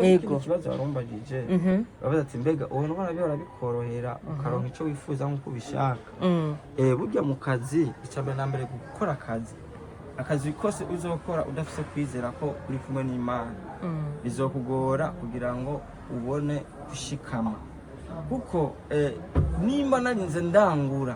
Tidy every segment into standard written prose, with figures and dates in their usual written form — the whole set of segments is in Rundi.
Yego. Ikindi kibazo warumbajije, babaza ati: "Mbega ubona bihora bikorohera ukaronka ico wifuza nk'uko ubishaka?" Burya mu kazi, icya mbere na mbere, gukora akazi kose uzokora udafise kwizera ko uri kumwe n'Imana, bizokugora kugira ngo ubone gushikama, kuko nimba narinze ndangura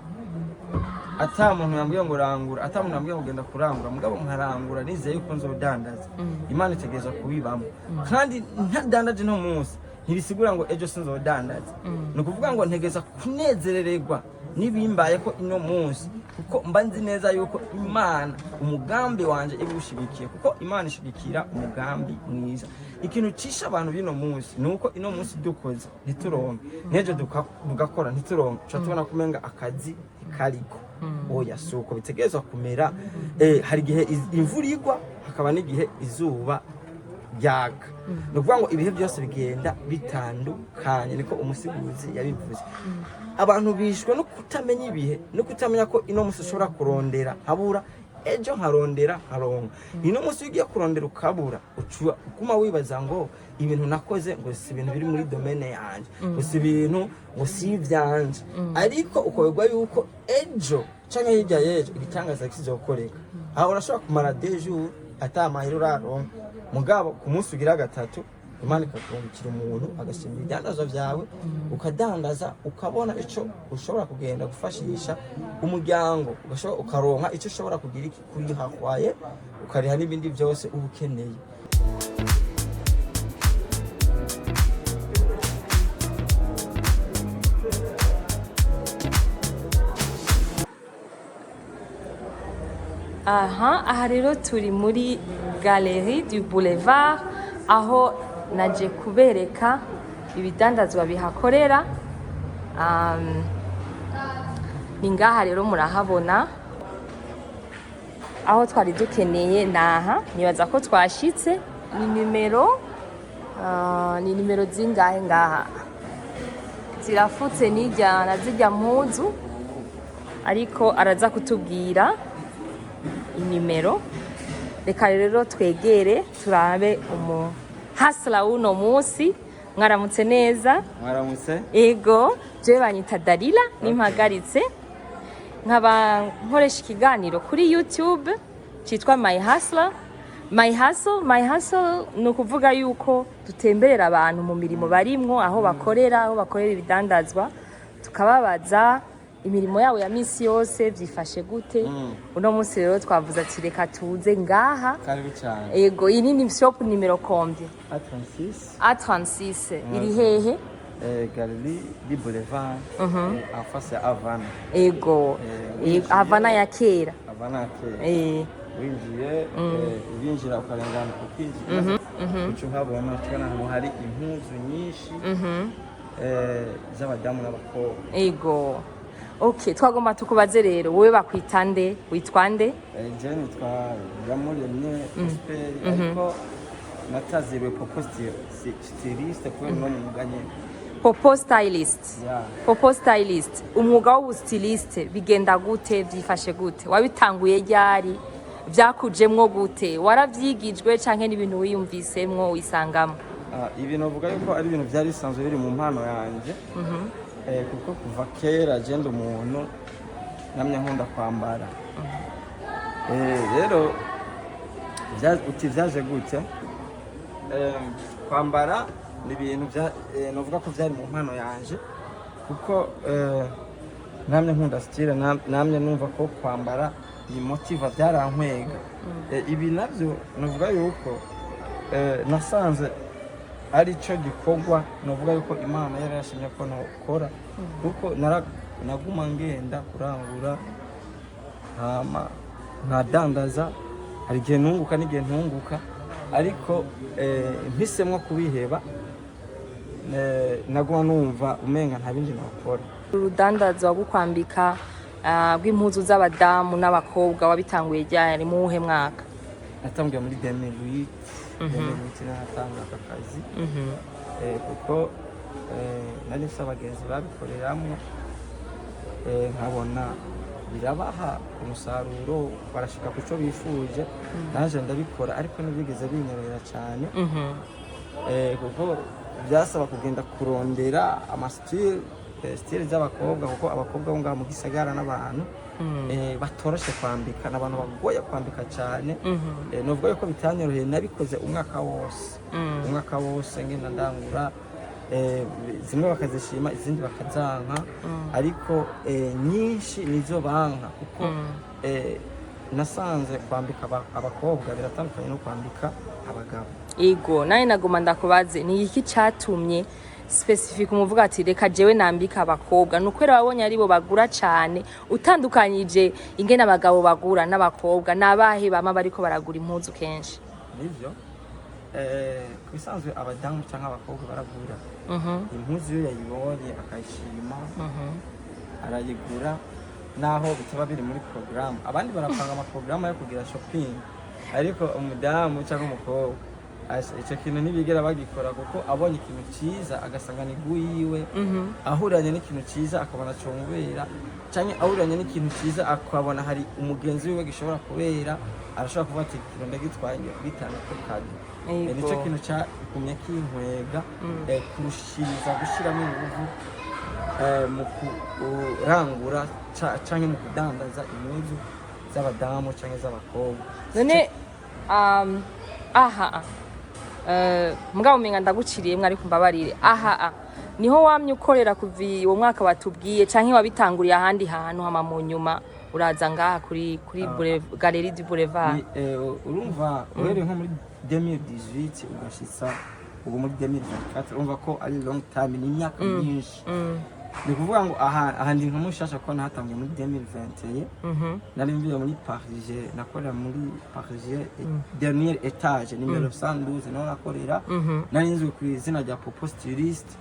ata muntu yambwiye ngo rangura, ata muntu yambwiye ngo genda kurangura, mugabo nkarangura nizeye yuko nzodandaza, Imana itegerezwa kubibamo. Kandi ntadandaje no munsi ntibisigura ngo ejo sinzodandaza. Ni ukuvuga ngo ntegereza kunezerererwa n'ibimbaye ko ino munsi, kuko mba nzi neza yuko Imana umugambi wanje iwushigikiye, kuko Imana ishigikira umugambi mwiza. Ikintu cisha abantu bino munsi ni uko ino munsi dukoze ntituronke, n'ejo tugakora ntituronke, tuca tubona kumenga akazi ntikariko. Oya, si uko bitegerezwa kumera. Hari igihe imvura igwa, hakaba n'igihe izuba ryaka. Ni ukuvuga ngo ibihe byose bigenda bitandukanye, niko umusiguzi yabivuze. Abantu bishwe no kutamenya ibihe, no kutamenya ko ino munsi ushobora kurondera habura, ejo nkarondera nkaronka. Ino munsi iyo ugiye kurondera ukabura, uca uguma wibaza ngo ibintu nakoze ngo si ibintu biri muri domaine yanje, ngo si ibintu, ngo si ivyanje, ariko ukoberwa yuko ejo canke hirya y'ejo igitangaza kizokoreka. Aho urashobora kumara 2 jours ata mahera uraronka, mugabo ku munsi ugira gatatu Imana ikakungukira umuntu agashima ibidandazwa vyawe, ukadandaza, ukabona ico ushobora kugenda gufashisha umuryango, ukaronka ico ushobora kugira iki kuriha kwaye, ukariha n'ibindi byose uba ukeneye. Aha rero turi muri Galerie du Boulevard, aho naje kubereka ibidandazwa bihakorera. Ni ngaha rero murahabona aho twari dukeneye. Naha nibaza ko twashitse. Ni nimero zingahe ngaha? Zirafutse n'ijya na zirya mpuzu, ariko araza kutubwira inimero. Reka rero twegere turabe umuhasira w'uno munsi. Mwaramutse neza? Mwaramutse. Ego, jewe banyita Dalila nimpagaritse, nkaba nkoresha ikiganiro kuri YouTube cyitwa My Hustler, My Hustle. My Hustle ni ukuvuga yuko dutemberera abantu mu mirimo barimwo, aho bakorera ibidandazwa, tukababaza imirimo yabo ya misi yose byifashe gute. Uno munsi rero twavuze ati reka tuze ngaha. Karibu cyane. Ego, iyi ni shop nimero combien? A36. A36 iri hehe? Galerie du Boulevard, en face ya Havana. Ego, Havana ya kera. Havana ya kera. Winjiye, urinjira ukarengana, ukinjira uca uhabona, ucibona ahantu hari impuzu nyinshi z'abadamu n'abakobwa. Ego, okay, twagomba tukubaze rero, wowe bakwita nde, witwa nde? Je nitwa Yamuremye Prosper, ariko nataziriwe Popo Styliste kubera uno mwuga nyene. Popo Stylist? Yeah. Popo Stylist, umwuga w'ubustyliste bigenda gute, byifashe gute, wabitanguye ryari, byakujemwo gute, waravyigijwe canke n'ibintu wiyumvisemwo wisangamo? Ah, ibi novuga yuko ari ibintu byari bisanzwe biri mu mpano yanje, kuko kuva kera je ndi umuntu namye nkunda kwambara. Rero uti vyaje gute? Kwambara ni ibintu novuga ko vyari mu mpano yanje, kuko namye nkunda style, namye numva ko kwambara bimotiva, byarankwega. Ibi navyo novuga yuko nasanze ari cyo gikorwa novuga yuko Imana yari yashimye ko nokora, kuko naguma ngenda kurangura hama nkadandaza. Hari igihe nunguka n'igihe ntunguka, ariko mpisemwo kubiheba, naguma numva umenga nta bindi nokora. Urudandazwa rwo kwambika, rw'impuzu z'abadamu n'abakobwa, wabitanguye ryari, mu wuhe mwaka? Natangiye muri 2008. 2008 natanga aka kazi, kuko nari mfise abagenzi babikoreramwo, nkabona birabaha umusaruro, barashika ku cyo bifuje. Naje ndabikora, ariko ntibyigeze binyorohera cyane. Kuko byasaba kugenda kurondera ama style, style z'abakobwa, kuko abakobwa bo ngaha mu gisagara n'abantu batoroshe kwambika, n'abantu bagoye kwambika cyane. Novuga yuko bitanyoroheye, nabikoze umwaka wose, umwaka wose ngenda ndangura, zimwe bakazishima, izindi bakazanka, ariko nyinshi nizo banka, kuko nasanze kwambika abakobwa biratandukanye no kwambika abagabo. Ego, nawe nagoma ndakubaze, ni iki catumye specific umuvuga ati: "Reka jewe nambika abakobwa"? Ni ukwera wabonye aribo bagura cane? Utandukanyije ingene abagabo bagura n'abakobwa, n'abahe bama bariko baragura impuzu kenshi? Nivyo, ku bisanzwe abadamu cyangwa abakobwa baragura impuzu. Iyo yayibonye akayishima, arayigura, naho bitaba biri muri porogaramu. Abandi barapanga amaporogaramu yo kugira shopping, ariko umudamu cyangwa umukobwa icyo kintu ntibigera bagikora, kuko abonye ikintu cyiza agasanga ni yiwe, ahuranye n'ikintu cyiza akabona comubera, cyangwa ahuranye n'ikintu cyiza akabona hari umugenzi wiwe gishobora kubera, arashobora kuvuga ati: "Ikintu ndagitwaye, ngiye kugitanga ko cadeau." Nicyo kintu cyagumye kinkwega kurushiriza gushyiramo ingufu mu kurangura canke mu kudandaza impuzu z'abadamu canke z'abakobwa. None aha mugabo umenga ndaguciriyemwo, ariko mbabarire, aha niho wamye ukorera kuva uwo mwaka watubwiye, canke wabitanguriye ahandi hantu, hama mu nyuma uraza ngaha kuri Galerie du Boulevard? Urumva, uhereye nko muri 2018 ugashitsa ubu muri 2024, urumva ko ari long time, ni imyaka myinshi. Ni ukuvuga ngo aha ndi nka mushasha, ko nahatangiye muri 2021. Nari mvuye muri Parisien, nakorera muri Parisien, dernier étage, numéro 112, niho nakorera. Nari nzwi ku izina rya Popo Styliste.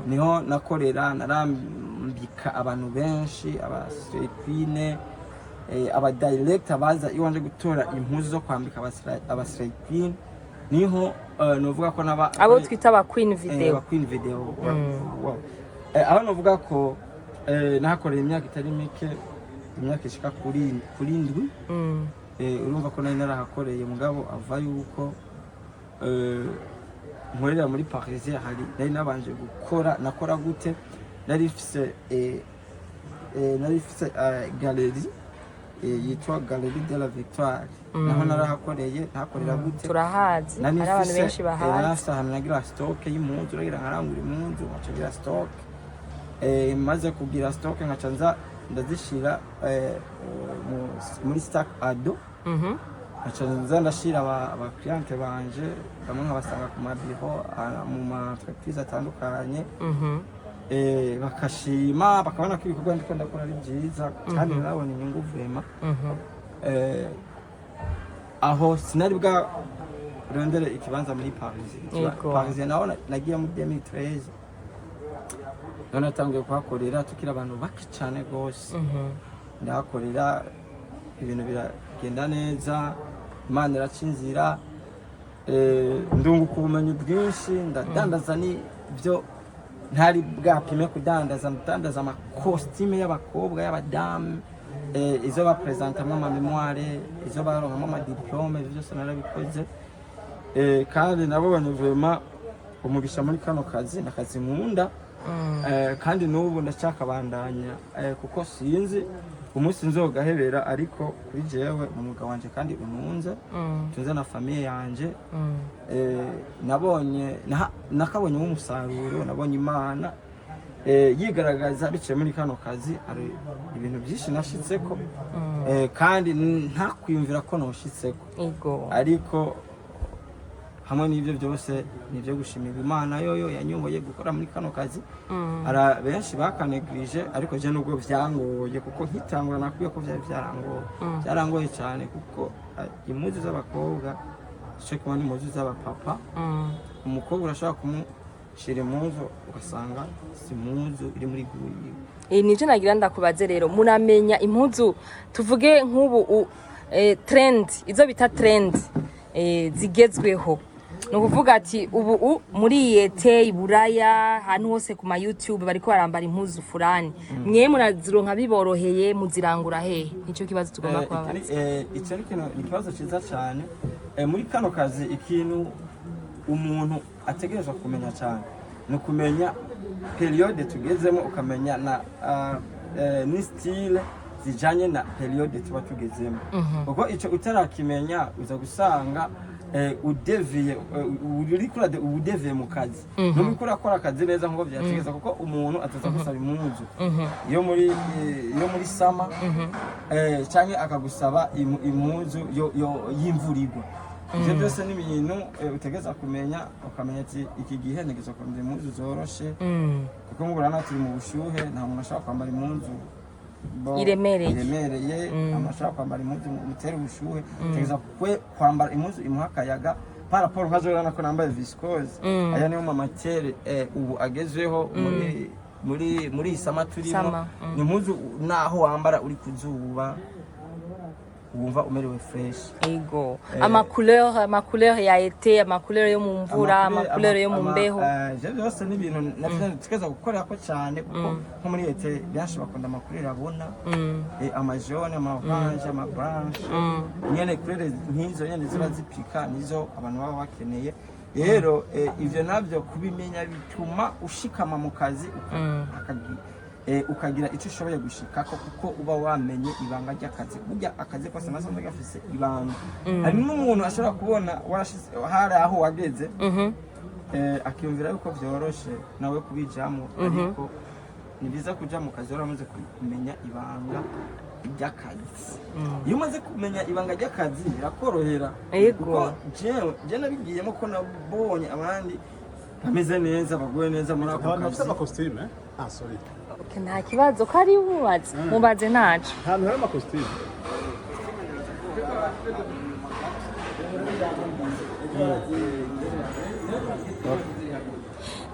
Niho nakorera, narambika abantu benshi, aba queen, aba director baza iwanje gutora impuzu zo kwambika aba queen. Niho novuga ko naba Abo twita aba queen video. Aba queen video. Wow. Aho novuga ko nahakoreye imyaka itari mike, imyaka ishika kuri 7. Urumva ko nari narahakoreye, mugabo ava yuko nkorera muri Parisien, hari nari nabanje gukora. Nakora gute? Nari mfise galerie yitwa Galerie de la Victoire, naho narahakoreye. Nahakorera gute? Turahazi. Nari Hari abantu mfise benshi nari bahazi. mfise ahantu nagira stock y'impuzu, nagira nkarangura impuzu, nkaca ngira stock. Maze kugira stock, nkaca nza ndazishira muri sac à dos, nkaca nza ndashira aba cliente banje, bamwe nkabasanga ku mabiro, mu ma entreprise atandukanye. Bakashima, bakabona ko ibikorwa ndiko ndakora ari byiza, kandi narabona inyungu vraiment. Aho sinari bwa rondere ikibanza muri Paris. Paris naho nagiye muri 2013, none natangiye kuhakorera tukiri abantu bake cyane rwose. Ndahakorera, ibintu biragenda neza, Imana iraca inzira, ndunguka ubumenyi bwinshi, ndadandaza n'ibyo ntari bwapime kudandaza. Ndadandaza amakositime y'abakobwa, y'abadamu, izo bapresentamwo ama mémoire, izo baronkamo ama diplôme, ivyo byose narabikoze. Kandi nabonye vraiment umugisha muri kano kazi, nakazi nkunda. Kandi n'ubu ndacyakabandanya, kuko sinzi umunsi nzogahebera, ariko kuri jewe umwuga wanje kandi ununze, tunze na famille yanje. Nabonye nakabonyemo umusaruro, nabonye Imana yigaragaza biciye muri kano kazi. Hari ibintu byinshi nashitseko, kandi ntakwiyumvira ko noshitseko, ariko hamwe n'ibyo byose ni ibyo gushimirwa Imana yoyo yanyoboye gukora muri kano kazi. Hari benshi bakanegirije, ariko je nubwo byangoye, kuko nkitangura nakwiye ko byari byarangoye, byarangoye cyane, kuko impuzu z'abakobwa cyo kimwe n'impuzu z'abapapa. Umukobwa urashobora kumushira impuzu, ugasanga si impuzu iri muri goût yiwe. Nivyo nagira ndakubaze rero: muramenya impuzu, tuvuge nk'ubu trend, izo bita trend, zigezweho? Ni ukuvuga ati ubu muri yete iburaya, ahantu hose ku ma YouTube bariko barambara impuzu furani, mwe murazironka biboroheye? Muzirangura hehe? Nico kibazo tugomba kubabaza. Icyo ni ikintu, ni ikibazo cyiza cyane. Muri kano kazi, ikintu umuntu ategerezwa kumenya cyane ni ukumenya période tugezemo, ukamenya na ni style zijanye na période tuba tugezemo, kuko ico utarakimenya uza gusanga udeviye, uriko udeviye mu kazi, nturiko urakora akazi neza nkuko vyategeza, kuko umuntu ataza gusaba impuzu iyo muri summer, canke akagusaba impuzu yo y'imvura igwa. Ivyo byose ni ibintu utegereza kumenya, ukamenya ati iki gihe ntegereza kwambara impuzu zoroshe, kuko nk'ubu turi mu bushuhe, nta muntu ashobora kwambara impuzu Iremereye. Iremereye. Nta muntu ashobora kwambara impuzu imutera ubushuhe. Utegereza kwambara impuzu imuha akayaga par rapport nka urabona ko nambaye viscose. Aya niyo ma matière ubu agezweho muri iyi summer turimo. Summer. Ni impuzu naho wambara uri ku zuba wumva umerewe fresh. Ego, ama couleur ya été, ama couleur yo mu mvura, ama couleur yo mu mbeho. Ivyo byose ni ibintu navyo tukaza gukorera ko cyane, kuko nko muri été benshi bakunda ama couleur abona, ama jaune, ama orange, ama blanche nyene, couleur nk'izo nyene ziba zipika nizo abantu baba bakeneye. Rero ivyo navyo kubimenya bituma ushikama mu kazi, ukagira icyo ushoboye gushikako, kuko uba wamenye ibanga ry'akazi. Burya akazi kose nasanze gafise ibanga. Hari n'umuntu ashobora kubona warashize hari aho wageze, akiyumvira yuko vyoroshe nawe kubijamo, ariko ni byiza kuja mu kazi waramaze kumenya ibanga ry'akazi. Iyo umaze kumenya ibanga ry'akazi birakorohera. Kuko jewe je nabigiyemo ko nabonye abandi bameze neza, baguwe neza muri ako Abantu bafite kazi. amakositime, ah, sorry. Okay, nta kibazo ko ari mubaze, mubaze ntaco. Ahantu hari amakositime.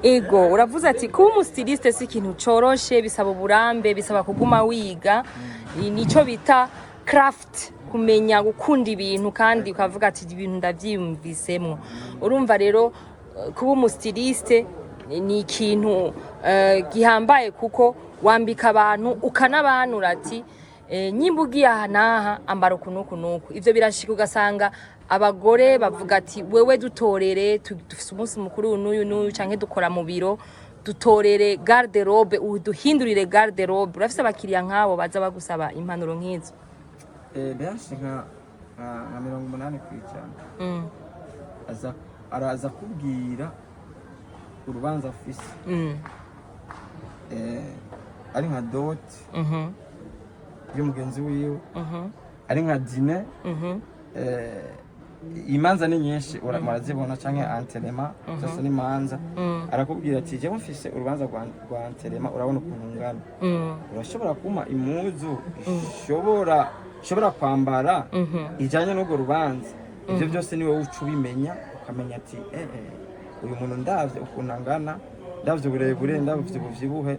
Ego, uravuze ati kuba umu styliste si ikintu coroshe, bisaba uburambe, bisaba kuguma wiga. Nico bita craft, kumenya gukunda ibintu kandi ukavuga ati ibintu ndavyiyumvisemwo. Urumva rero, kuba umu styliste ni ikintu gihambaye, kuko wambika abantu ukanabanura ati nyimba ugiye aha n'aha ambara uku n'uku n'uku. Ivyo birashika ugasanga abagore bavuga ati wewe dutorere, dufise umunsi mukuru uyu n'uyu n'uyu, canke dukora mu biro, dutorere garde-robe, uduhindurire garde-robe. Urafise abakiriya nk'abo baza bagusaba impanuro nk'izo? Benshi, nka 80%, aza araza kubwira urubanza afise, ari nka dot y'umugenzi wiwe, ari nka dîner. Imanza ni nyinshi, murazibona, canke enterrement, zose ni imanza. Arakubwira ati jewe mfise urubanza rwa enterrement, urabona ukuntu ngana, urashobora kumpa impuzu ishobora kwambara ijanye n'urwo rubanza? Ivyo byose ni wowe uca ubimenya, ukamenya ati uyu muntu ndavye ukuntu angana, ndavye uburebure, ndavye ubuvyibuhe,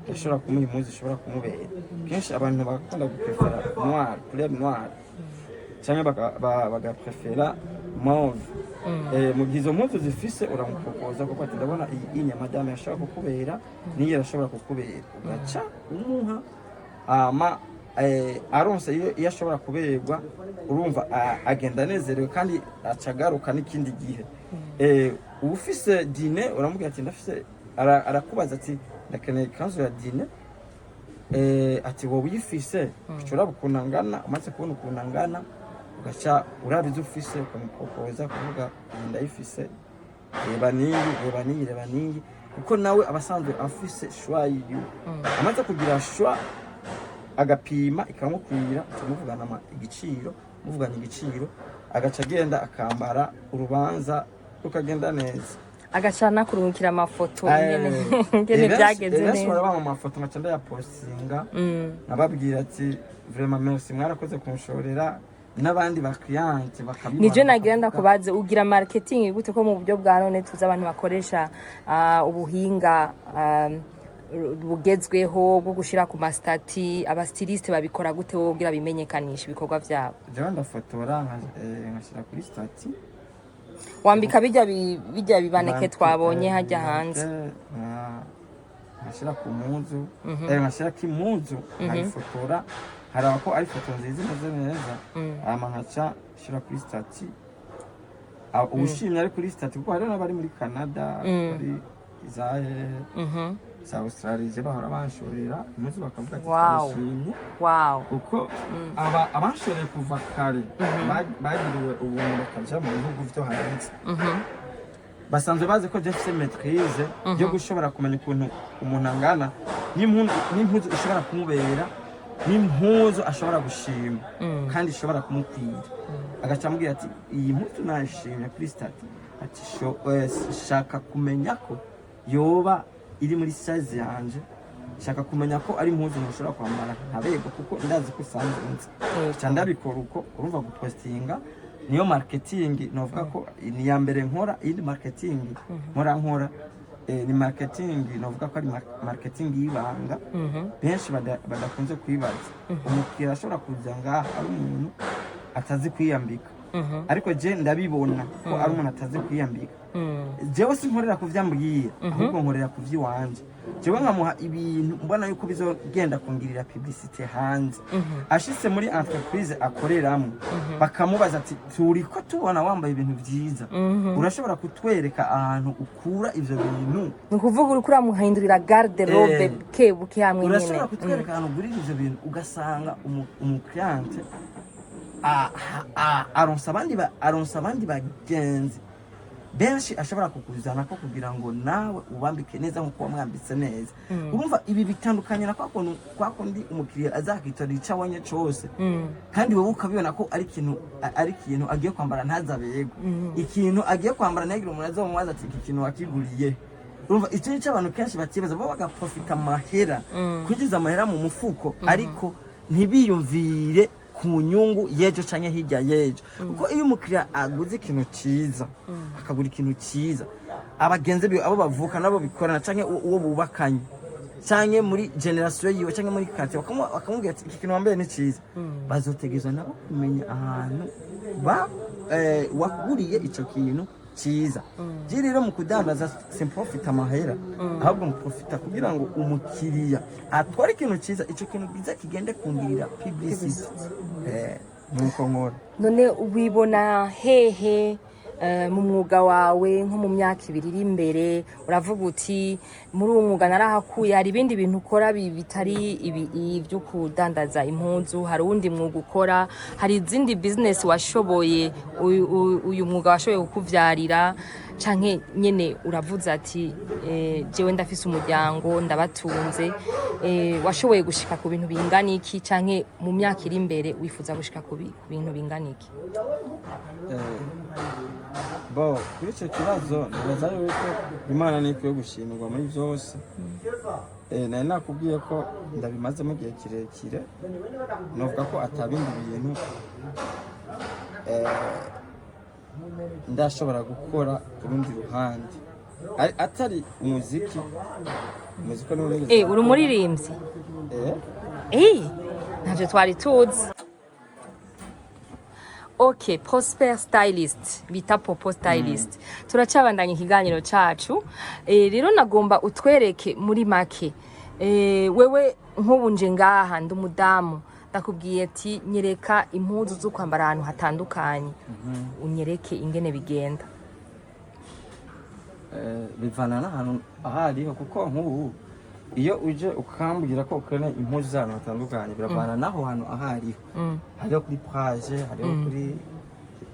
ndashobora kumuha impuzu ishobora kumubera. Kenshi abantu bakunda guprefera noir, couleur noire, cyangwa bagaprefera mauve. Mu gihe izo mpuzu zifise uramupropoza, kuko ati ndabona iyi inya madame yashobora kukubera, n'iyi irashobora kukubera, ugaca umuha ama aronse iyo ashobora kuberwa. Urumva agenda anezerewe kandi aca agaruka n'ikindi gihe. Ufise dîner uramubwira ati ndafise, arakubaza ati ndakeneye ikanzu ya dîner, ati wowe uyifise? Uca uraba ukuntu angana, umaze kubona ukuntu angana ugaca uraba izo ufise ukamupropoza, kuvuga iyi ndayifise, reba n'iyi, reba n'iyi, reba n'iyi, kuko nawe aba asanzwe afise choix yiwe. Amaze kugira choix agapima ikamukwira, uca muvugana igiciro, muvugana igiciro agaca agenda akambara, urubanza rukagenda neza. Agaca anakurungikira amafoto ingene byagenze benshi neza. Barabampa amafoto nkaca ndayapostinga, nkababwira ati vraiment merci, mwarakoze kunshorera, n'abandi bakiriyanti bakabibona. Nivyo nagira Bakavuga, ndakubaze, ugira marketing gute, ko mu buryo bwa none tuzi abantu bakoresha ubuhinga bugezweho bwo gushira ku ma statuts? Aba styliste babikora gute wowe kugira bimenyekanishe ibikorwa vyabo? Jewe ndafotora nkashyira kuri statut. Wambika bijya bibaneke twabonye hajya hanze? Nkashyira ku mpuzu, nkashyirako impuzu, nkayifotora, nkaraba ko ari foto nziza imeze neza, hama nkaca nshyira kuri statut. Uwushimye ari kuri statut, kuko hariho n'abari muri Canada, bari za za Australia, je bahora banshorera impuzu bakavuga ati "Turashimye," kuko aba abanshoreye kuva kare bagiriwe ubuntu bakaja mu bihugu vyo hanze, basanzwe bazi ko je mfise maîtrise yo gushobora kumenya ukuntu umuntu angana n'impuzu ishobora kumubera n'impuzu ashobora gushima kandi ishobora kumukwira. Agaca amubwira ati: "Iyi mpuzu nayishimye kuri statut," ati: "Shaka kumenya ko yoba iri muri size yanje, shaka kumenya ko ari impuzu ntushobora kwambara nkaberwa, kuko ndazi ko usanzwe nzi." Ca ndabikora uko. Urumva, gupostinga niyo marketing novuga ko ni iya mbere nkora. Iyindi marketing nkora ni marketing novuga ko ari marketing y'ibanga benshi badakunze kwibaza. Umukiriya ashobora kuza ngaha ari umuntu atazi kwiyambika, ariko je ndabibona ko ari umuntu atazi kwiyambika. Jewe sinkorera ku vyambwiye, ahubwo nkorera ku vy'iwanje. Jewe nkamuha ibintu mbona yuko bizogenda kungirira publicité hanze. Ashitse muri entreprise akoreramo, bakamubaza ati: "Turiko tubona wambaye ibintu vyiza, urashobora kutwereka ahantu ukura ivyo bintu?" Ni ukuvuga uriko uramuhindurira garde-robe buke buke hamwe nyene. "Urashobora kutwereka ahantu ugurira ivyo bintu?" Ugasanga umukiriente aronsa abandi bagenzi benshi ashobora kukuzana ko kugira ngo nawe ubambike neza nkuko wamwambitse neza. Urumva, ibi bitandukanye na kwa kundi umukiriya azakitora ico abonye cose, kandi wowe ukabibona ko ari ikintu agiye kwambara ntazaberwe, ikintu agiye kwambara ntihagire umuntu azomubaza ati: "Iki kintu wakiguriye?" Urumva, icyo nicyo abantu kenshi batibaza. Bo bagaprofita amahera, kwinjiza amahera mu mufuko, ariko ntibiyumvire ku nyungu y'ejo canke hirya y'ejo. Kuko iyo umukiriya aguze ikintu ciza, akagura ikintu ciza, abagenzi biwe, abo bavuka nabo bikorana, canke uwo bubakanye, canke muri génération yiwe, canke muri quartier, bakamubwira ati: "Iki kintu wambaye ni ciza," bazotegerezwa nabo kumenya ahantu ba waguriye ico kintu ciza. Je rero mu kudandaza simprofita amahera, ahubwo mprofita kugira ngo umukiriya atware ikintu ciza, ico kintu kiza kigende kungirira publicity. Nuko nkora. None wibona hehe mu mwuga wawe nko mu myaka 2 iri imbere? Uravuga uti: "Muri uwo mwuga narahakuye." Hari ibindi bintu ukora bitari ibi byo kudandaza impuzu? Hari uwundi mwuga ukora? Hari izindi business washoboye, uyu mwuga washoboye kukuvyarira? Canke nyene uravuze ati: "Jewe ndafise umuryango, ndabatunze." Washoboye gushika ku bintu bingana iki, canke mu myaka iri imbere wifuza gushika ku bintu bingana iki? Bo kuri icyo kibazo, nibaza yuko Imana ni ikwiye gushimirwa muri byose. Nari nakubwiye ko ndabimazemo igihe kirekire, novuga ko atabindi bintu ndashobora gukora ku rundi ruhande atari umuziki. Umuziki niwo nigeze Uri umuririmbyi? Eh. Ntavyo twari tuzi. Ok, Prosper Stylist bita Popo Stylist, turacabandanya ikiganiro cacu. Rero nagomba utwereke muri make. Wewe nk'ubu nje ngaha ndi umudamu, ndakubwiye ati: "Nyereka impuzu zo kwambara ahantu hatandukanye," unyereke ingene bigenda. Bivana n'ahantu aho ariho, kuko nk'ubu iyo uje ukambwira ko ukeneye impuzu z'ahantu hatandukanye, biravana n'aho hantu aho ariho. Hariho kuri plage, hariho kuri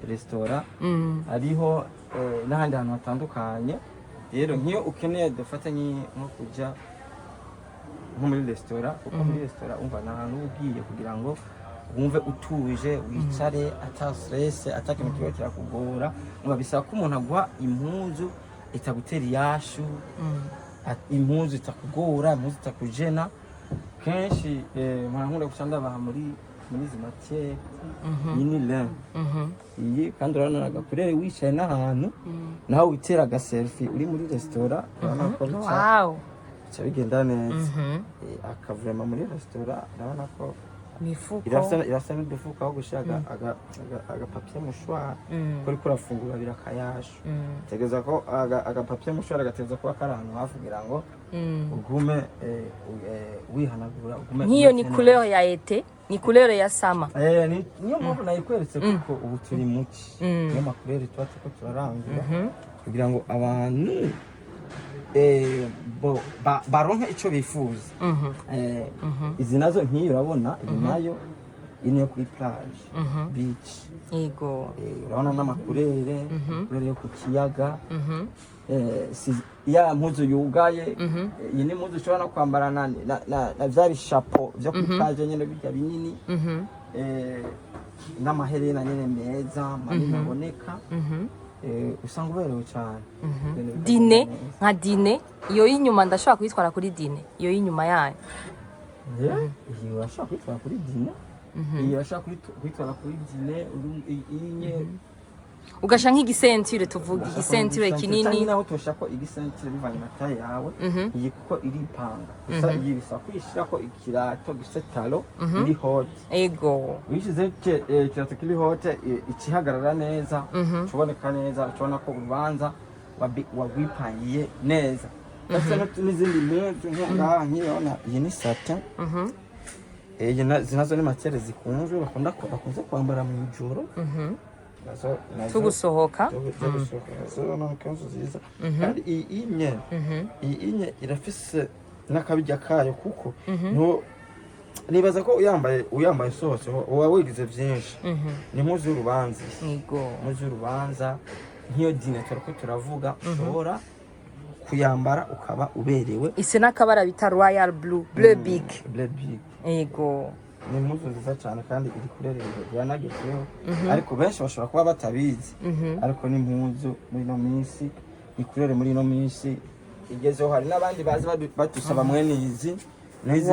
resitora, hariho n'ahandi hantu hatandukanye. Rero nk'iyo ukeneye, dufate nko kuja nko muri resitora, kuko muri resitora umva ni ahantu uba ugiye kugira ngo wumve utuje, wicare ata stress, ata kintu kiba kirakugora. Umva, bisaba ko umuntu aguha impuzu itagutera iyashu, impuzu itakugora, impuzu itakujena. Kenshi mpora nkunda guca ndabaha muri izi matière. Iyi ni lin iyi, kandi urabona agakurere wicaye n'ahantu nawe witera agaselfie uri muri resitora, urabona ko bica bigenda neza. Akavurema muri resitora, urabona ko Imifuko. Irafise n'udufuko aho gushira aga papier mouchoir, ko uriko urafungura birakayasha. Tegereza ko aga papier mouchoir gategereza kuba kari ahantu hafi kugira ngo ugume wihanagura, ugume Nk'iyo ni umeze couleur ya été, ni couleur ya summer. Niyo mpamvu nayikweretse, kuko ubu turi muci, niyo ma couleur tuba turiko turarangura kugira ngo abantu baronke ico bifuza. Izi nazo nk'iyo urabona, iyi nayo, iyi niyo kuri plage, beach. Urabona n'ama couleur, couleur yo ku kiyaga. Si ya mpuzu yugaye. Iyi ni impuzu ushobora no kwambara na vya bishapo vyo kuri plage nyene, bijya binini, n'amaherena nyene meza manini aboneka. Usanga uberewe cyane. Ibintu bikagenda Dîner, neza. nka dîner, iyo y'inyuma ndashobora kuyitwara kuri dîner, iyo y'inyuma yayo? Yeah, iyi urashobora kuyitwara kuri dîner, iyi urashobora kuyitwara kuri dîner, iyi nye Ugasha nk'igi ceinture, tuvuga igi ceinture kinini. Naho toshako igi ceinture bivanye na taille yawe. Iyi kuko iripanga gusa, iyi bisaba kuyishirako ikirato gifise talon iri haute. Uyishize ikirato kiri haute, ikihagarara neza, kiboneka neza, ukibona ko urubanza wagwipangiye neza. Ndetse n'izindi mpuzu nkaha nk'iyo urabona, iyi ni satin. Iyi izi nazo ni matière zikunzwe, bakunze kwambara mu ijoro. Nazo Tugusohoka. Zo gusohoka nazo ni ikanzu nziza. Kandi iyi inye irafise n'akabirya kayo, kuko nibaza ko uyambaye usohotse uba wigize byinshi. Ni impuzu y'urubanza. Impuzu y'urubanza nk'iyo dîner turiko turavuga, ushobora kuyambara ukaba uberewe. Ise n'akabara bita royal blue, bleu big. Bleu big. Ni impuzu nziza cyane kandi iri kurererwa, yanagezeho, ariko benshi bashobora kuba batabizi. Ariko ni impuzu muri ino minsi ikurere, muri ino minsi igezeho. Hari n'abandi bazi badusaba mwene izi n'izi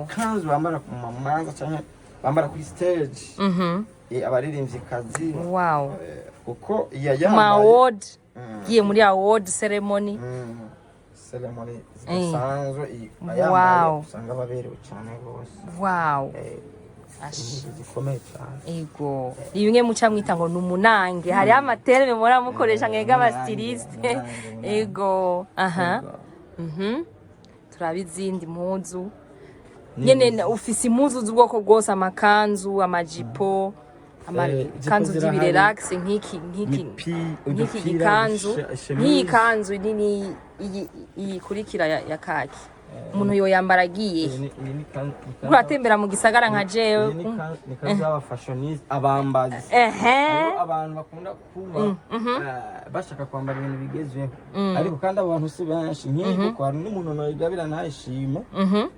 kanzu bambara ku mamanza cyangwa bambara kuri stage. Abaririmvyikazi. Kuko iya Ma yambaye award, giye muri award ceremony. Ceremony zidasanzwe, ayambaye usanga baberewe cyane rwose. Ash. Impuzu zikomeye cyane. Ego, ni bimwe muca mwita ngo ni umunange. Hariho ama termes muhora mukoresha mwebwe aba styliste. Umunange, umunange. Ego, aha. Ego. Turabe izindi mpuzu nyene. Ufise impuzu z'ubwoko bwose, amakanzu, amajipo, amakanzu Jipo zirahari. by'ibi relax, nk'iki nk'iki Udupira, gikanzu. Chemise. Nk'iyi kanzu nini, iyi ikurikira ya kaki, umuntu yoyambara agiye Iyi ni uratembera mu gisagara nka jewe. Iyi ni kanzu y'aba fashionista, abambazi. Hariho abantu bakunda kuba bashaka kwambara ibintu bigezweho, ariko kandi abo bantu si benshi. Nk'iyi, kuko hari n'umuntu noyigabira ntayishime.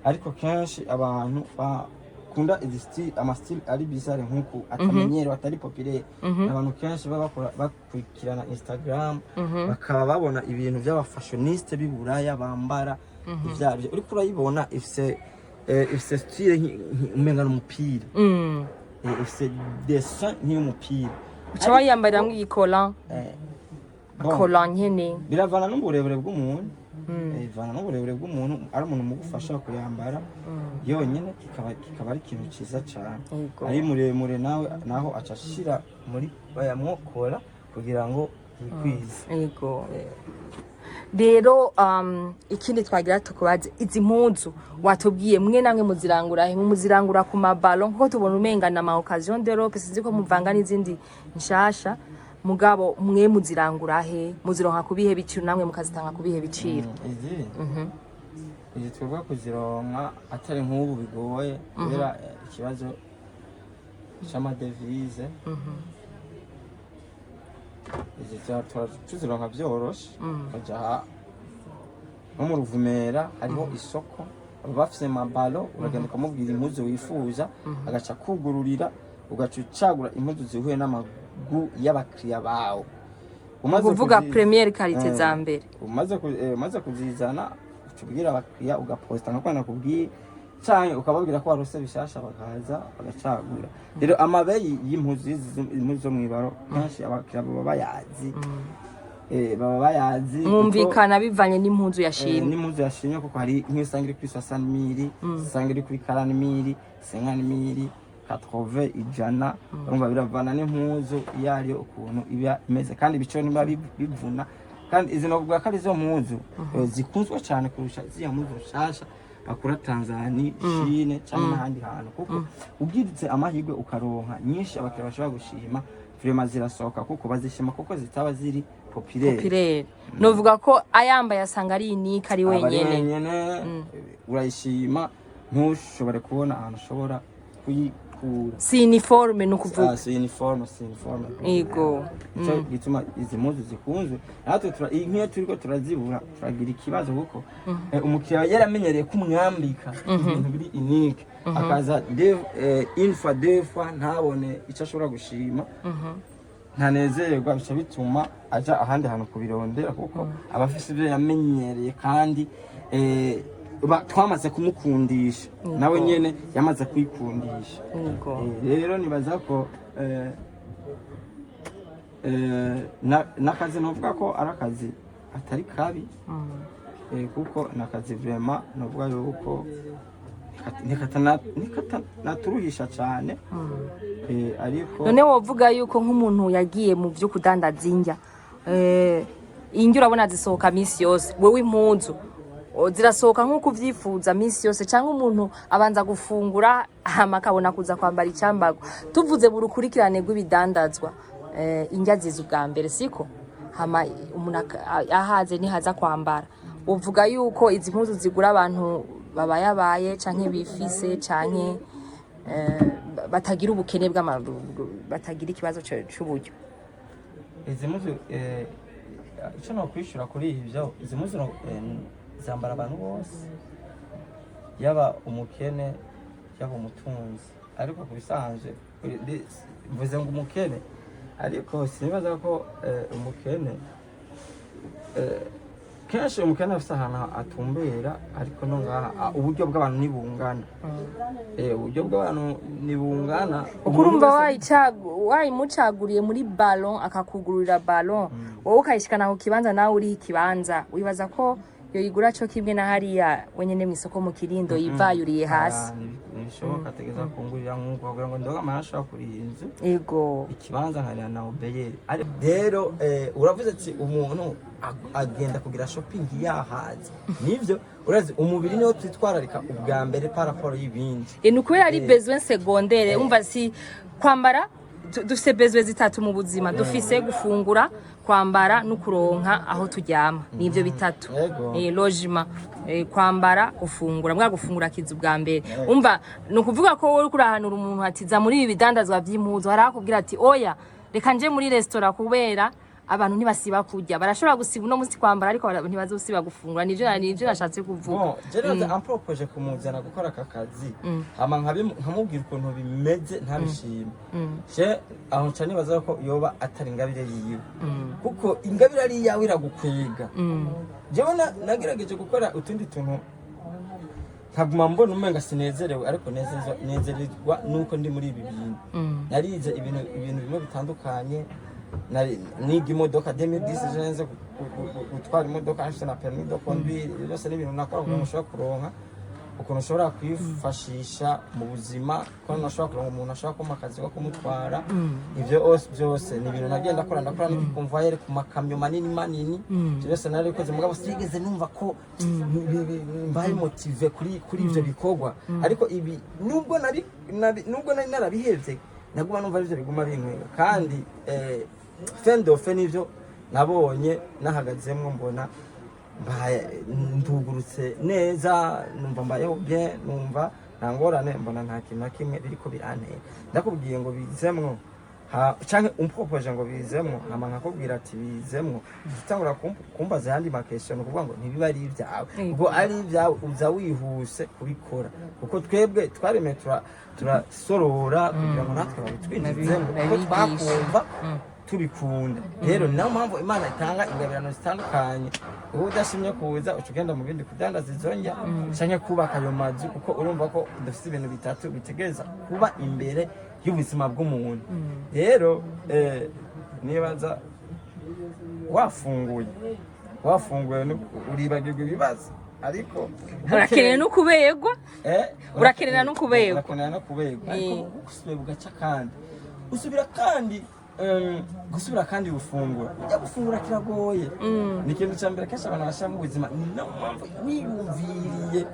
Ariko kenshi abantu bakunda izi style, ama style ari bizarre nk'uku atamenyerewe, atari populaire. Abantu kenshi baba bakurikirana Instagram, bakaba babona ibintu by'aba fashioniste b'i Buraya bambara ivyabyo. Uriko urayibona, ifise style umenga n'umupira. Ifise dessin nk'iy'umupira. Uca wayambariramwo iyi collant. Bon, Collant nyene. biravana n'uburebure bw'umuntu. Bivana n'uburebure bw'umuntu. Ari umuntu mugufasha kuyambara yonyine, kikaba ari ikintu cyiza cyane. Ari muremure nawe naho aca ashira muri bayamwokora kugira ngo yikwize. Yego. Rero ikindi twagira tukubaze, izi mpuzu watubwiye mwe namwe muzirangura he? Muzirangura ku mabalo, nkuko tubona umenga na ma occasion d'Europe, sinzi ko muvanga n'izindi nshasha, mugabo mwe muzirangura he? Muzironka kubihe biciro, namwe mukazitanga kubihe biciro? Izi twebwe kuzironka atari nk'ubu bigoye kubera ikibazo c'ama devises. Izi tuzironka vyoroshe. Ukaja nko mu Ruvumera, hariho isoko, baba bafise mabalo. Uragenda ukamubwira impuzu wifuza, agaca akugururira, ugaca ucagura impuzu zihuye n'amagu y'abakiriya bawe. Umaze Kuvuga première qualité za mbere. Umaze kuzizana, uca ubwira abakiriya, ugaposta nka nakubwiye, canke ukababwira ko warose bishasha, bakaza bagacagura. Rero amabeyi y'impuzu, impuzu zo mw'ibaro, kenshi abakiriya baba bayazi. Baba bayazi kuko, Mwumvikana bivanye n'impuzu yashimye. N'impuzu yashimye, kuko hari nk'iyo usanga iri kuri 60 000, usanga iri kuri 40 000, 50 000, 80, 100. Urumva biravana n'impuzu iyo ariyo ukuntu iba imeze, kandi ibiciro niba bivuna. Kandi izi novuga ko ari zo mpuzu zikunzwe cyane kurusha ziriya mpuzu nshasha bakura Tanzania, Chine cyangwa n'ahandi hantu, kuko ugize amahirwe ukaronka nyinshi abakiriya bashobora gushima, vraiment zirasohoka kuko bazishima, kuko zitaba ziri populaire. Populaire, novuga ko ayambaye asanga ari unique, ari Aba ari wenyene. Wenyene. Urayishima ntushobore kubona ahantu ushobora kuyikura. Si uniforme, ni ukuvuga. Ah, si uniforme, si uniforme. Nicyo gituma izi mpuzu zikunzwe. Natwe nk'iyo turiko turazibura turagira ikibazo, kuko umukiriya yaramenyereye ko umwambika ibintu biri unique, akaza une fois, deux fois, ntabone icyo ashobora gushima, ntanezerwa, bica bituma aja ahandi hantu kubirondera, kuko aba afise ibyo yamenyereye kandi twamaze kumukundisha, nawe nyene yamaze kwikundisha. Rero nibaza ko n'akazi novuga ko ari akazi atari kabi, kuko n'akazi vraiment novuga yuko nikatanaturuhisha cane, ariko None wovuga yuko nk'umuntu yagiye mu byo kudandaza indya, indya urabona zisohoka minsi yose, wewe impuzu zirasohoka nk'uko uvyifuza minsi yose, cyangwa umuntu abanza gufungura hama akabona kuza kwambara icambarwa? Tuvuze burukurikirane rw'ibidandazwa, indya ziza ubwa mbere, siko? Hama umuntu ahaze nihaza kwambara. Uvuga yuko izi mpuzu zigura abantu babayabaye canke bifise, canke batagira ubukene batagira ikibazo c'uburyo? Izi mpuzu, icyo nokwishura kuri ibyo, izi mpuzu zambara abantu bose, yaba umukene yaba umutunzi. Ariko ku bisanzwe mvuze ngo umukene, ariko sinibaza ko umukene, kenshi umukene afise ahantu atumbera, ariko no ngaha uburyo bw'abantu ntibungana. Uburyo bw'abantu ntibungana. Uko Umuntu urumva wayimucaguriye muri ballon, akakugurira ballon, wowe ukayishikana ku kibanza, nawe uriho ikibanza, wibaza ko yoyigura co kimwe na hariya wenyene mw'isoko mu Kirindo yivayuriye hasi? Ah, ntibishoboka. Ategeza kungurira nk'uko kugira ngo ndoga amahera ashobora kuriha inzu, ikibanza, nkarira na obeyeri. Rero uravuze ati umuntu agenda kugira shopping yahaze. Nivyo, urazi umubiri niwo twitwararika ubwa mbere par rapport y'ibindi. Ni ukubera ari besoin secondaire. Umva, si kwambara, dufise besoin zitatu mu buzima: dufise gufungura, kwambara no kuronka aho turyama. Nivyo bitatu. Logement, kwambara, gufungura. Mbwa gufungura kiza ubwa mbere. Umva, ni ukuvuga ko wowe uriko urahanura umuntu ati za muri ibi bidandazwa vy'impuzu, hari akubwira ati oya, reka nje muri restaurant, kubera abantu ntibasiba kurya. Barashobora gusiba uno munsi kwambara, ariko ntibazosiba gufungura. Nivyo nashatse kuvuga. Bon, je ampropoje kumuzana gukora aka kazi, hama nkamubwira ukuntu bimeze, ntabishime, je aho nca nibaza ko yoba atari ingabire yiwe, kuko ingabire ari iyawe iragukwega. Jewe nagerageje gukora utundi tuntu, nkaguma mbona umenga sinezerewe, ariko nezererwa nuko ndi muri ibi bintu. Narize ibintu bimwe bitandukanye. Niga imodoka 2010, je nze gutwara imodoka, nfite na permis de conduire. Ibyo byose ni ibintu nakora kugira ngo ushobore kuronka ukuntu ushobora kwifashisha mu buzima, ko nashobora kuronka umuntu ashobora kumpa akazi ko kumutwara. Ibyo byose ni ibintu nagenda ndakora, ndakora n'igikonvoyere ku makamyo manini manini. Ibyo byose narabikoze, mugabo sinigeze numva ko mbaye motivé kuri ibyo bikorwa. Ariko ibi, nubwo nari narabihevye, naguma numva arivyo biguma binkwega. Kandi fin de fin nivyo nabonye nahagazemwo, mbona mbaye ndugurutse neza, numva mbayeho bien, numva nta ngorane, mbona nta kintu na kimwe biriko birantera. Ndakubwiye ngo bizemwo canke umpropoje ngo bizemwo, hama nkakubwira ati bizemwo, utangura kumbaza ayandi ma question, ni ukuvuga ngo ntibiba ari ibyawe. Ubwo ari ibyawe uza wihuse kubikora, kuko twebwe twaremeye turasorora kugira ngo natwe babitwinjizemo, kuko Babigishe. twakumva tubikunda. Rero ni nayo mpamvu Imana itanga ingabirano zitandukanye. Uba udashimye kuza, uca ugenda mu bindi, kudandaza izo ndya canke kubaka ayo mazu, kuko urumva ko dufite ibintu bitatu bitegereza kuba imbere y'ubuzima bw'umuntu. Rero nibaza Wafunguye uribagirwa ibibazo, ariko Urakenera no kuberwa. Eh, Urakenera no kuberwa. Urakenera no kuberwa, ariko usubira bugaca kandi usubira kandi gusubira kandi gufungura, ujya gufungura kiragoye. Ni ikintu cya mbere kenshi abantu bashyira mu buzima. Ni nayo mpamvu wiyumviriye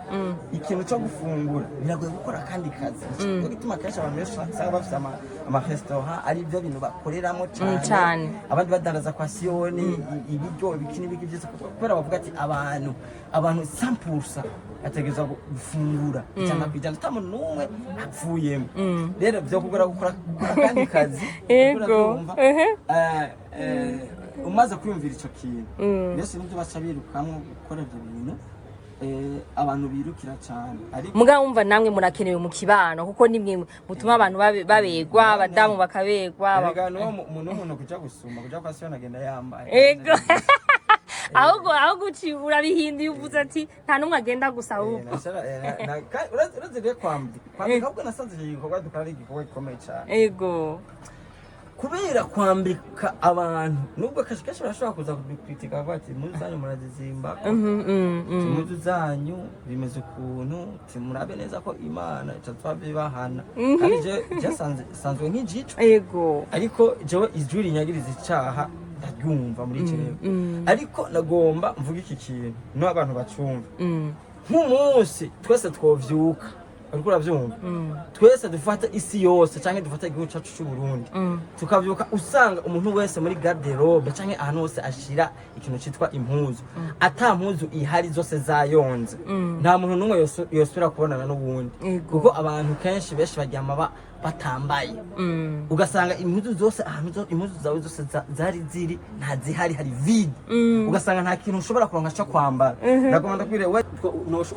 ikintu cyo gufungura, biragoye gukora akandi kazi. Nicyo gituma kenshi abantu benshi usanga bafite amaresitora, ari byo bintu bakoreramo cyane, Cane. abandi badandaza kwa siyoni ibiryo, ibiki n'ibiki byose, kubera bavuga ati abantu 100% ategerezwa gufungura 100%, ata muntu n'umwe apfuyemo. Rero byo kugora gukora akandi kazi. Urabyumva? Umaze kwiyumvira ico kintu, benshi nibyo baca birukamwo gukora ibyo bintu. Abantu birukira cyane, ariko Mugabo wumva namwe murakenewe mu kibano, kuko nimwe mutuma abantu baberwa, abadamu bakaberwa. Erega n'uwo n'umuntu kuja gusuma, kuja kwa siyoni, agenda yambaye. Ego, ahubwo urabihinduye, uvuze ati nta n'umwe agenda gusa, ahubwo Uretse rero kwambika, ahubwo nasanze icyo gikorwa dukora ari igikorwa gikomeye cyane, kubera kwambika abantu, nubwo kenshi kenshi barashobora kuza kubikritika, bavuga ati impuzu zanyu murazizimba, impuzu zanyu bimeze ukuntu, timurabe neza ko Imana itatwabibahana. Kandi je sanzwe nk'ijicwa, ariko jewe ijwi rinyagiriza icaha ndaryumva muri jewe. Ariko nagomba mvuga iki kintu n'abantu bacumva. Nk'umunsi twese twovyuka, uriko uravyumva, twese dufata isi yose canke dufata igihugu cacu c'u Burundi, tukavyuka usanga umuntu wese muri garde-robe canke ahantu hose ashira ikintu citwa impuzu, ata mpuzu ihari, zose zayonze, nta muntu n'umwe yosubira kubonana n'uwundi, kuko abantu kenshi benshi baryama batambaye. Ugasanga impuzu zose ahantu impuzu zawe zose zari ziri ntazihari, hari vide. Ugasanga nta kintu ushobora kuronka cyo kwambara. Ndagomba ndakubwire we,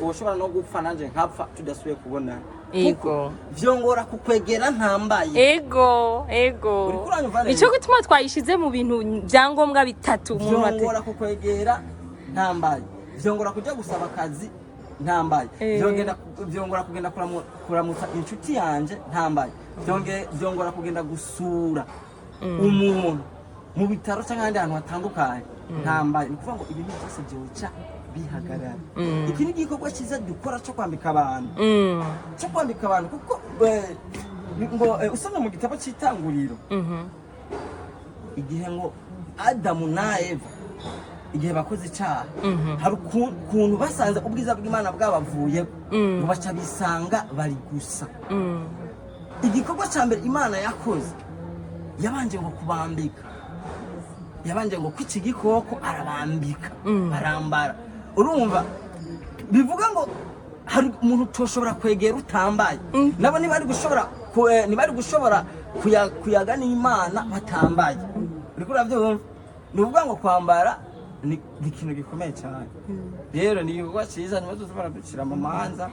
woshobora no gupfa nanje nkapfa tudasubiye kubonana, kuko vyongora kukwegera ntambaye. Ego ego. Uriko uranyumva neza? Nico gituma twayishize mu bintu byangombwa bitatu umuntu Vyongora kukwegera ntambaye, vyongora kujya gusaba akazi ntambaye, vyongora kugenda kuramutsa inshuti yanje ntambaye, vyongora kugenda gusura umuntu mu bitaro cyangwa ahandi hantu hatandukanye ntambaye. Ni ukuvuga ngo ibintu byose byoca bihagarara. Iki ni igikorwa cyiza dukora cyo kwambika abantu, cyo kwambika abantu, kuko ngo usomye mu gitabo cy'Itanguriro, igihe ngo Adamu na Eva, igihe bakoze icyaha, hari ukuntu basanze ubwiza bw'Imana bwabavuyeho, ngo baca bisanga bari gusa. Igikorwa cya mbere Imana yakoze, yabanje ngo kubambika, yabanje ngo kwica igikoko, arabambika, barambara. Urumva, bivuga ngo hari umuntu utoshobora kwegera utambaye. Nabo ntibari gushobora kuyaga n'Imana batambaye. Uriko urabyumva? Ni ukuvuga ngo kwambara ni ikintu gikomeye cyane. Rero ni igikorwa cyiza, niba tuzi baraducira mu manza.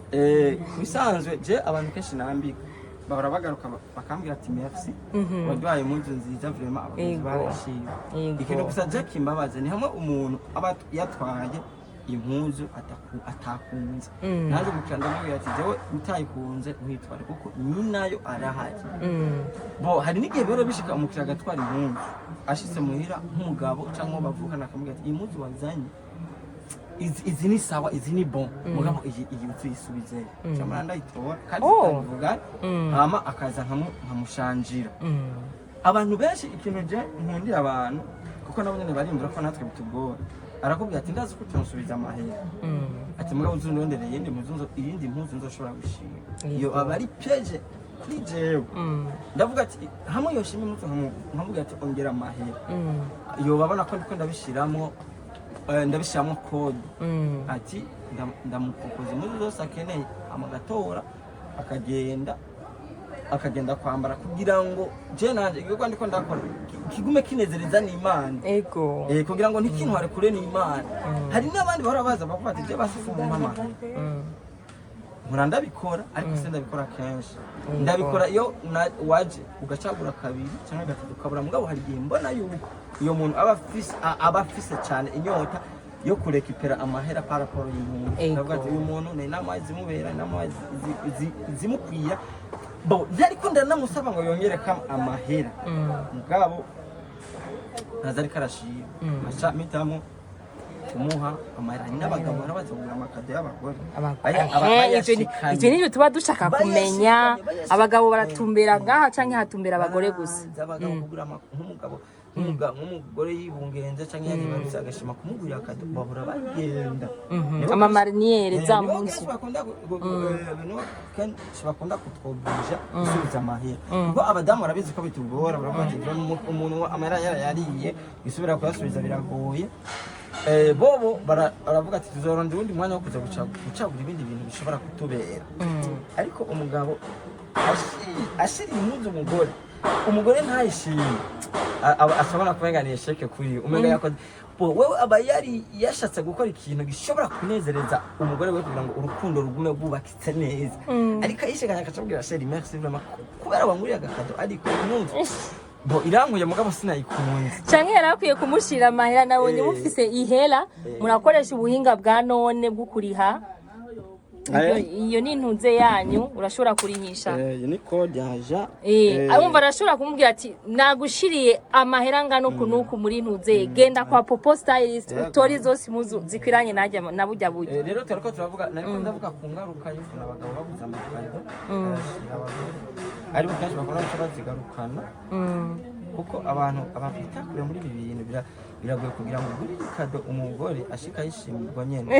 Ku bisanzwe je abantu kenshi nambika bahora bagaruka bakambwira ati merci, waduhaye impuzu nziza vraiment, abaguzi barashimye. Ikintu gusa je kimbabaza ni hamwe umuntu aba yatwaye impuzu atakunze, nanjye umukiriya ndamubwira ati jewe utayikunze ntitware, kuko nyinayo arahari. Bo hari n'igihe rero bishika umukiriya agatwara impuzu, ashitse muhira nk'umugabo cyangwa uwo bavukana akamubwira ati iyi mpuzu wazanye, izi ni sawa, izi ni bon, mugabo iyi uzuyisubizeyo, cyangwa ndayitora kandi tutabivuga. Hama akaza nkamushanjira. Abantu benshi, ikintu je nkundira abantu, kuko nabo nyene barimvura ko natwe bitugora, arakubwira ati ndazi ko utonsubiza amahera, ati mugabo uzundondere iyindi mpuzu iyindi mpuzu nzoshobora gushima. Iyo aba ari piège kuri jewe. Ndavuga ati hamwe yoshima impuzu, nkamubwira ati ongera amahera, yoba abona ko ndiko ndabishiramwo code, ati ndamupropoza impuzu zose akeneye, hama agatora, akagenda kwambara, kugira ngo je nanje igikorwa ndiko ndakora kigume kinezereza n'Imana. Kugira ngo ntikintware kure n'Imana. Hari n'abandi bahora baza bavuga ati je basi mumpa amahera. Mpora ndabikora, ariko se ndabikora kenshi? Ndabikora iyo waje ugacagura kabiri cyangwa gatatu ukabura. Mugabo hari igihe mbona yuko iyo muntu aba afise cyane inyota yo kurekipera amahera par rapport y'impunzi. Ndavuga ati uyu muntu ni inama zimubera, inama zimukwiye. Bo ntariko ndanamusaba ngo yongere kam amahera, mugabo Ntaza ariko arashima, aca mpitamo kumuha amahera. Hari n'abagabo barabaza kugura amakado y'abagore. Ehe, ivyo nivyo tuba dushaka kumenya. Bayashikanye, bayashikanye. Abagabo baratumbera ngaha canke hatumbera abagore gusa? Baraza abagabo kugura nk'umugabo, nk'umugore yibungenze canke yaribarutse, agashima kumugurira akado, bahora bagenda. Nibo Ama marinière, za nibo mpuzu. kenshi bakunda nibo kenshi bakunda kutwoburija gusubiza amahera, kuko abadamu barabizi ko bitugora. Baravuga ati: Umuntu amahera yarayariye, gusubira kuyasubiza biragoye." Bobo baravuga ati: "Tuzoronda uwundi mwanya wo kuza gucagura ibindi bintu bishobora kutubera." Ariko umugabo ashiriye impuzu umugore, umugore ntayishime, ashobora kumenga échec kuri we, umenga yakoze bo wewe aba yari yashatse gukora ikintu gishobora kunezereza umugore we kugira ngo urukundo rugume rwubakitse neza, ariko ayishikanye akacabwira: "Chérie, merci vraiment kubera wanguriye agakado, ariko impuzu bo irankuye, mugabo sinayikunze." Canke yari akwiye kumushira amahera. Nabonye mufise ihera, murakoresha ubuhinga bwa none bwo kuriha. Iyo ni intuze yanyu, urashobora kurihisha. Iyi ni code yaja. Abumva arashobora kumubwira ati: "Nagushiriye amahera angana uku n'uku muri ntuze, genda kwa Popo Stylist, utore zose impuzu zikwiranye najya na burya buryo." Rero turiko turavuga, nariko ndavuga ku ngaruka y'ukuntu abagabo baguze amakado barashira abagore, ariko kenshi bakunda guca bazigarukana, kuko abantu bitakure muri ibi bintu biragoye kugira ngo ugurire ikado umugore ashika yishimirwa nyene.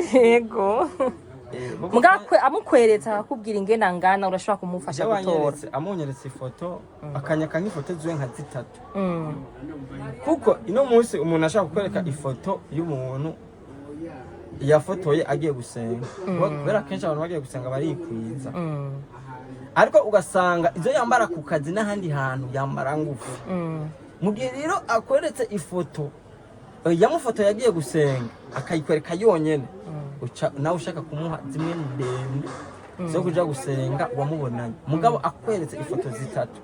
Bo- Mugakwe amukweretse akakubwira ingene angana, urashobora kumufasha Jewe gutora. Amunyeretse ifoto, akanyaka nk'ifoto ziwe nka zitatu, kuko ino munsi umuntu ashaka kukwereka ifoto y'umuntu yafotoye agiye gusenga. Kubera kenshi abantu bagiye gusenga barikwiza, ariko ugasanga izo yambara ku kazi n'ahandi hantu yambara ngufi. Mu gihe rero akweretse ifoto yamufoto yagiye gusenga, akayikwereka yonyene, uca nawe ushaka kumuha zimwe ndende zo kuja gusenga wamubonanye. Mugabo akweretse ifoto zitatu,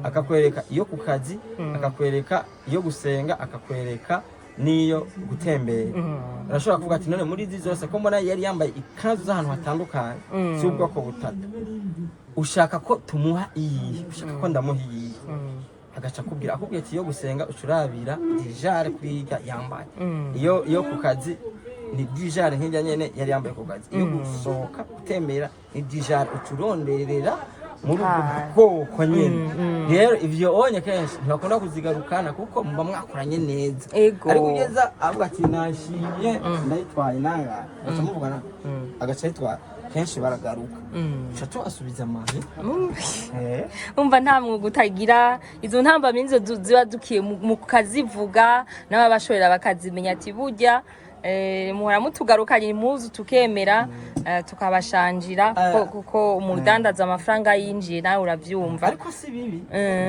akakwereka iyo ku kazi, akakwereka iyo gusenga, akakwereka n'iyo gutembera, urashobora kuvuga ati: "None muri izi zose ko mbona yari yambaye ikanzu z'ahantu hatandukanye z'ubwoko butatu, ushaka ko tumuha iyihe? Ushaka ko ndamuha iyihe?" Agaca akubwira, akubwira ati: "Iyo gusenga ucurabira dijare kuri irya yambaye, iyo ku kazi ni dijare nk'irya nyene yari yambaye ku kazi, iyo gusohoka gutembera ni dijare ucuronderera muri ubwo bwoko nyene." Rero ivyo onye kenshi ntibakunda kuzigarukana, kuko muba mwakoranye neza. Ariko ugeza avuga ati: "Nashimye, ndayitwaye nangahe," agaca muvugana agaca ayitwara, kenshi baragaruka, uca tubasubiza amahe. Umva, nta mwuga utagira izo ntambamyi, nizo ziba dukiye mu kazivuga, n'ababashorera bakazimenya, ati burya muhora mutugarukanye impuzu, tukemera tukabashanjira, kuko umudandaza amafaranga yinjiye, nawe uravyumva. Ariko si bibi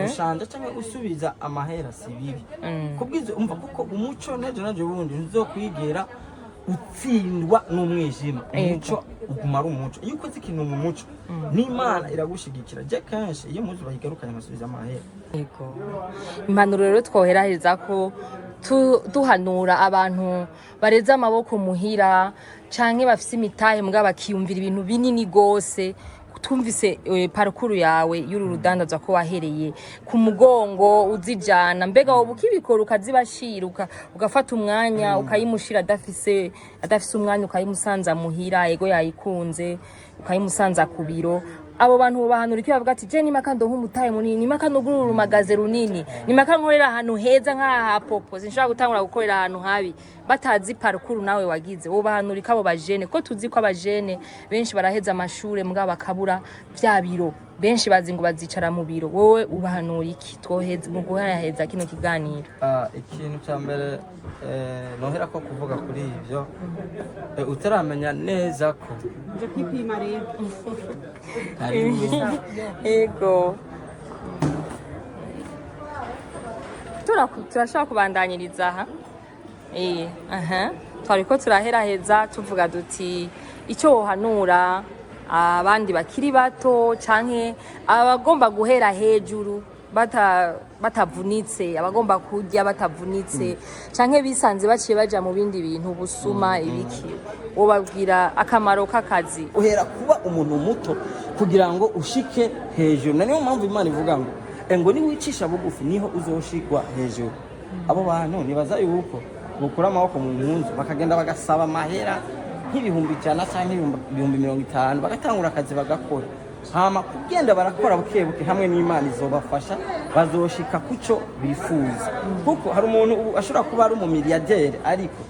gushanja cyangwa gusubiza amahera, si bibi kubwizo. Umva, kuko umuco nejo najo bundi ntuzokwigera utsindwa n'umwijima. Umuco uguma ari umuco. Iyo ukoze ikintu mu muco, n'Imana iragushigikira. Je kenshi iyo impuzu bayigarukanye nkasubiza amahera. Yego. Impanuro rero twoheraheza ko duhanura abantu bareze amaboko muhira canke bafise imitahe mbwa bakiyumvira ibintu binini gose. Twumvise parcours yawe y'uru rudandazwa, ko wahereye ku mugongo uzijana. Mbega wowe ukibikora ukazibashira, ugafata umwanya ukayimushira, adafise umwanya, ukayimusanza muhira, ego yayikunze, ukayimusanza ku biro, abo bantu bahanura icyo? Bavuga ati: "Je nimaka ndonka umutahe munini, nimaka nugurura urumagaze runini, nimaka nkorera ahantu heza nk'aha Popo, sinshobora gutangura gukorera ahantu habi," batazi parcours nawe wagize. Wowe bahanura iki abo bajene, ko tuzi ko abajene benshi baraheza amashure mbwa bakabura vya biro, benshi bazi ngo bazicara mu biro? Wowe ubahanura iki twoheza mu guheraheza kino kiganiro? Ikintu cya mbere nohera ko kuvuga kuri ibyo, utaramenya neza ko Nje kwipima rero. Ego, turashobora kubandanyiriza aha. Aha twariko turaheraheza tuvuga duti: icyo wohanura abandi bakiri bato canke abagomba guhera hejuru batavunitse, abagomba kurya batavunitse, canke bisanze baciye baja mu bindi bintu, busuma, ibiki, wobabwira akamaro k'akazi? Uhera kuba umuntu muto kugira ngo ushike hejuru, na niyo mpamvu Imana ivuga ngo ngo niwicisha bugufi niho uzoshikwa hejuru. Abo bantu nibaza yuko bokura amaboko mu mpuzu, bakagenda bagasaba amahera nk'ibihumbi 100 cyangwa 50,000, bagatangura akazi bagakora, hama kugenda barakora buke buke, hamwe n'Imana izobafasha, bazoshika kuco bifuza. Kuko hari umuntu ubu ashobora kuba ari umumiliyaderi, ariko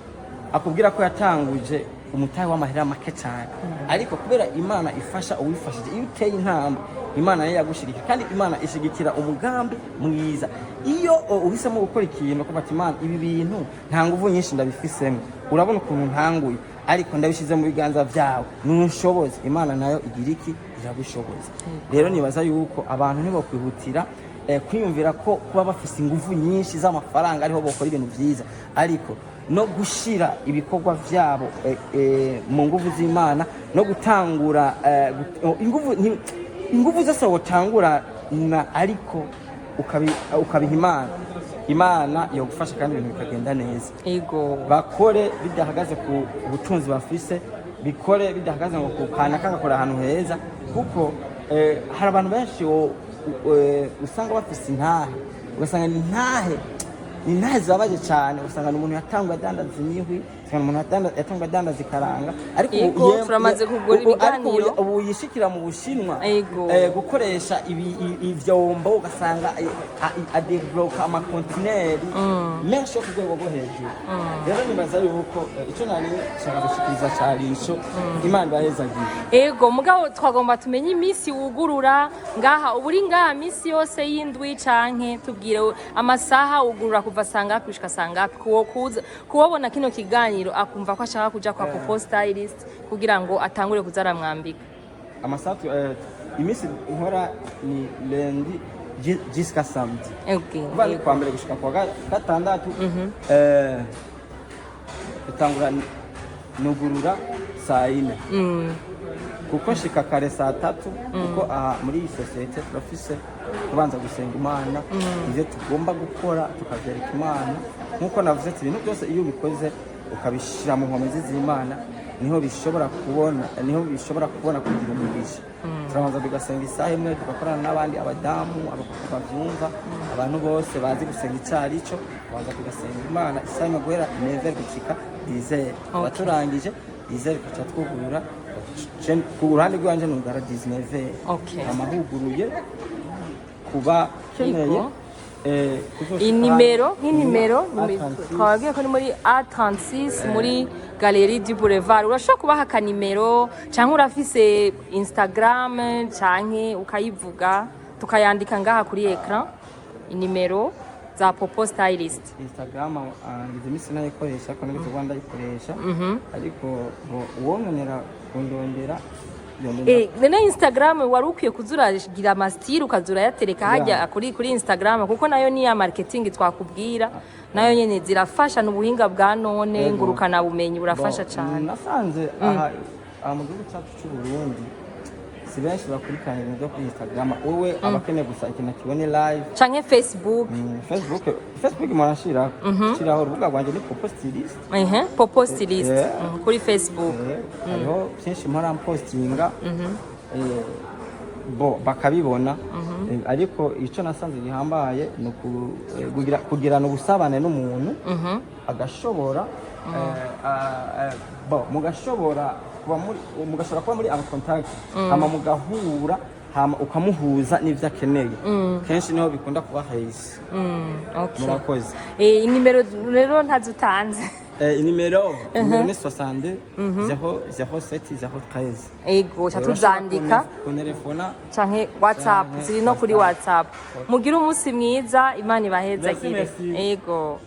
akubwira ko yatanguje umutahe w'amahera make cyane. Ariko kubera Imana ifasha uwifashije, iyo uteye intambwe, Imana nayo yagushigikira, kandi Imana ishigikira umugambi mwiza. Iyo uhisemo gukora ikintu ukavuga ati: "Imana, ibi bintu nta nguvu nyinshi ndabifisemo, urabona ukuntu ntanguye, ariko ndabishyize mu biganza byawe, nushoboze," Imana nayo igira iki? Iragushoboza. Rero nibaza yuko abantu ntibokwihutira kwiyumvira ko kuba bafise inguvu nyinshi z'amafaranga ariho bokora ibintu byiza, ariko no gushira ibikorwa vyabo mu nguvu z'Imana no gutangura inguvu inguvu zose wotangura na, ariko ukabiha Imana, Imana yogufasha kandi ibintu bikagenda neza. Bakore bidahagaze ku butunzi bafise, bikore bidahagaze ngo ku kanaka gakora ahantu heza, kuko hari abantu benshi usanga bafise intahe, ugasanga ni intahe zibabaje cyane. Usanga ni umuntu yatanguye adandaza imihwi, usanga umuntu yatanguye adandaza ikaranga, ariko ubu Turamaze kugura ariko ibiganiro. ubu yishikira mu Bushinwa gukoresha ivyombo, ugasanga adebloka amakontineri menshi yo ku rwego rwo hejuru. Rero nibaza yuko ico nari nshaka gushikiriza cari ico. Imana ibahezagiye. Ego, mugabo twagomba tumenye iminsi wugurura ngaha. Uba uri ngaha minsi yose y'indwi, canke tubwire amasaha wugurura kuva sangapi gushika sangapi, kuwo kuza kuwabona kino kiganiro akumva ko ashaka kuja kwa Popo Stylist kugira ngo atangure kuza aramwambika? Amasaha iminsi nkora ni lundi jusqu'à samedi, kuva ni kuwa mbere gushika kuwa gatandatu. Dutangura nugurura saa 4, kuko nshika kare saa 3, kuko aha muri iyi sosiyete turafise kubanza gusenga Imana, ivyo tugomba gukora tukavyereka Imana. Nk'uko navuze ati ibintu byose iyo ubikoze ukabishira mu nkomezi z'Imana, niho bishobora kubona kugira umugisha. Turabanza tugasenga isaha 1, tugakorana n'abandi abadamu, abapapa bavyumva, abantu bose bazi gusenga icari ico. Tubanza tugasenga Imana isaha 1 guhera 9h gushika 10h. Tuba turangije 10h, tugaca twugurura. Ku ruhande rwanje nugara 19h. Amahuguruye kuba keneye kuzoshika. Inimero, nk'inimero A36. Twababwiye ko ni muri A36, muri Galerie du Boulevard. Urashobora kubaha akanimero, canke urafise Instagram, canke ukayivuga tukayandika ngaha kuri écran, inimero za Popo Stylist? Instagram ngize iminsi nayikoresha, ariko nigeze kuba ndayikoresha, ariko uwonkenera kundondera yondondera. None Instagram wari ukwiye kuzuragira ama style, ukaza urayatereka hajya kuri Instagram, kuko nayo ni ya marketing twakubwira, nayo nyene zirafasha n'ubuhinga bwa none. Ngurukana bumenyi burafasha Bo, cane. Nasanze aha mu gihugu cyacu cy'u Burundi si benshi bakurikirana ibintu byo kuri Instagram. Wowe aba akeneye gusa ikintu akibone live. Canke Facebook. Facebook murashiraho, shiraho urubuga rwanjye ni Popo Stylist. Ehe, Popo Stylist. Kuri Facebook. Hariho byinshi mpora mpostinga, bo bakabibona. Ariko icyo nasanze gihambaye ni kugirana ubusabane n'umuntu, agashobora bo mugashobora kuba muri en contact, hama mugahura, hama ukamuhuza n'ivyo akeneye. Kenshi niho bikunda kuba heza. Murakoze. Inimero rero ntazutanze. Inimero ni 62 0 07 013. Ego, ca tuzandika. Kuntelefona. Canke WhatsApp. Canke Ziri no kuri WhatsApp. WhatsApp. Mugire umunsi mwiza, Imana ibahezagire. Merci, merci. Ego.